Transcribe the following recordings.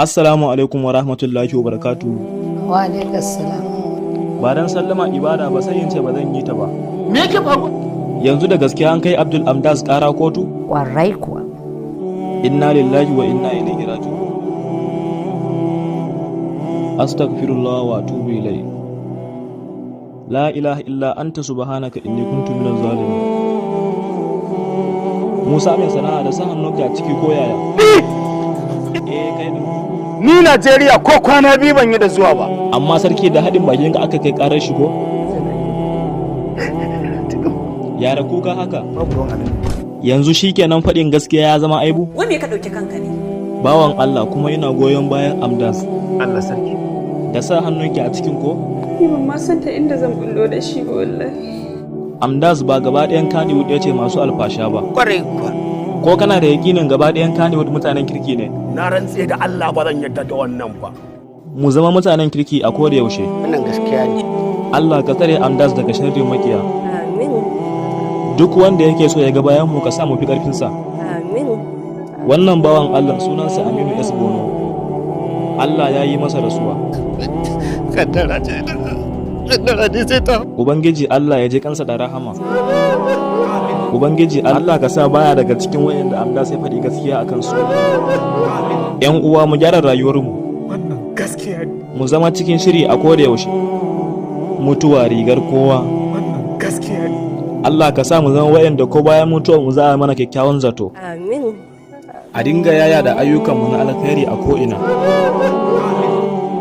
Assalamu alaikum wa rahmatullahi wa barakatuhu. Wa alaikas salam. Ba dan sallama ibada ba, sai in ce ba zan yi ta ba. Me yake faruwa? Yanzu da gaskiya an kai Abdul Amdas kara kotu? Kwarai kuwa. Inna lillahi wa inna ilaihi raji'un. Astaghfirullah wa atubu ilai. La ilaha illa anta, subhanaka, inni kuntu minaz zalimin. Musa mai sana'a, da sa hannunka a ciki ko yaya? Eh, kai din. Ni Najeriya ko kwana 2 ban yi da zuwa ba. Amma sarki, da haɗin bakin ka aka kai karar shi ko? Yara kuka haka? Yanzu shikenan, faɗin gaskiya ya zama aibu? Wai me ka ɗauki kanka ne? Bawan Allah, kuma ina goyon bayan Amdas. Allah sarki. Da sa hannunki a cikin ko? Ni ban ma san ta inda zan bullo da shi ba wallahi. Amdas, ba gaba ɗayan Kannywood ya ce masu alfasha ba. Kwarai kuwa. Ko kana da yakinin gaba ɗayan Kannywood mutanen kirki ne? Na rantse da Allah ba zan yarda da wannan ba. Mu zama mutanen kirki a koda yaushe. Wannan gaskiya ne. Allah ka tsare Amdas daga sharrin makiya. Amin. Duk wanda yake so ya ga bayan mu, ka sa mu fi karfinsa. Amin. Wannan bawan Allah sunansa Aminu S Bono. Allah ya yi masa rasuwa. Kaddara ce, kaddara ce sai ta. Ubangiji Allah ya ji kansa da rahama. Ubangiji Allah ka sa baya daga cikin wayanda Amdas ya faɗi gaskiya akan su. Yan uwa, mu gyara rayuwarmu. Wannan gaskiya ne. Mu zama cikin shiri a koda yaushe. Mutuwa rigar kowa. Wannan gaskiya ne. Allah ka sa mu zama wayanda ko bayan mutuwar mu za a mana kyakkyawan zato. Amin. A dinga yaya da ayyukanmu na alkhairi a ko'ina.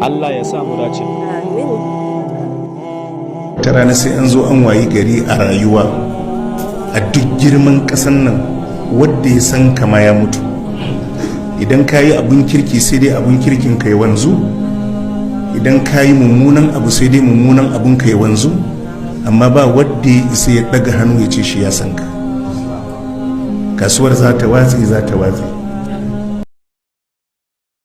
Allah ya sa mu dace. Amin. Ta rana sai an zo an wayi gari a rayuwa, a duk girman ƙasan nan, wadda ya san kama ya mutu. Idan ka yi abun kirki, sai dai abun kirkin ka ya wanzu. Idan ka yi mummunan abu, sai dai mummunan abun ka ya wanzu, amma ba wadda ya isa ya daga hannu ya ce shi ya san ka. Kasuwar za ta watse, za ta watse.